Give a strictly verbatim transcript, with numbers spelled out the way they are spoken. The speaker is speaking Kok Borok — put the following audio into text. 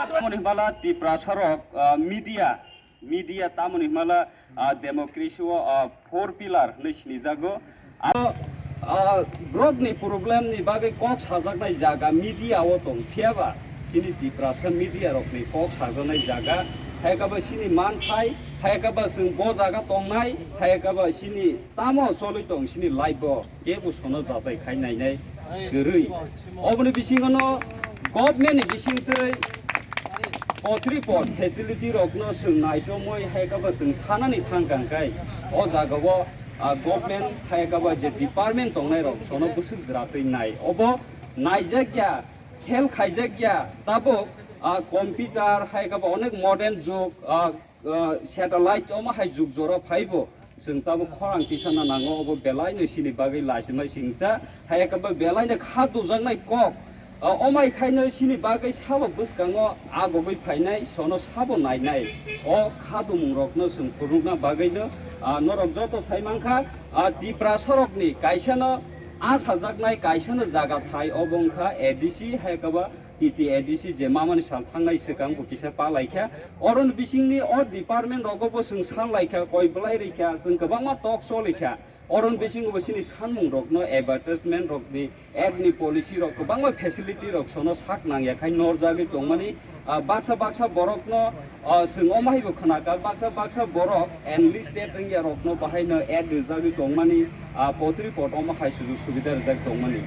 Tamoni himala Tiprasa rok, ah, media, media tamoni himala, ah, democracy o, ah, four pillar hinwi sinijago. Ah, ah, borokni problem ni bagwi kok sajaknai jaga media o tong, phiyaba chini Tiprasa media rokni kok sajaknai jaga, hai khe ba chini manthai, hai khe ba chwng bo jaga tongnai, hai khe ba chini tamo choli tong chini life o. Kebo sono jachai khai nainai kwrwi. Oboni bisingono government ni bisingtwi potri pot facility rokno chwng naichomwi hai khe ba chwng sanani thang kang khe o jagao, ah, government hai khe ba je department tongnai rok sono bwswk jwratwi nai. Obo naijak ya, khel khaijak ya, tabuk, ah, computer hai khe ba onek modern jug, ah, ah, satellite omo hai jug jora phaibo. Chwng tabuk khorang tisana nango, obo belaino chini bagwi lachimai singcha, hai khe ba belaino kha dujaknai kok. Ah, omai khaino chini bagwi sabo bwskango agogwi phainai, sono sabo nainai. O kha dumung rokno chwng phunukna bagwino, ah, norok joto sai mankha, ah, Tiprasa rokni kaisano a sajaknai kaisano jaga thai obo wngkha A D C, hai khe ba T T A D C je mamani sal thangnai swkang bo kisa pa laikha. Oroni bisingni o department rogo bo chwng san laikha, koi belai rikha, chwng kwbangma talk choli kha. Oroni bisingo bo chini sanmung rokno advertisement rokni ad ni policy rok kwbangma facility rok sono sak nangya khai norjagwi tongmani, ah, baksa baksa borokno, ah, chwng omo hai bo khnakha, baksa baksa borok enlisted wngya rokno bahaino ad rijagwi tongmani, ah, potri pot omo hai sujuk subida rijak tongmani.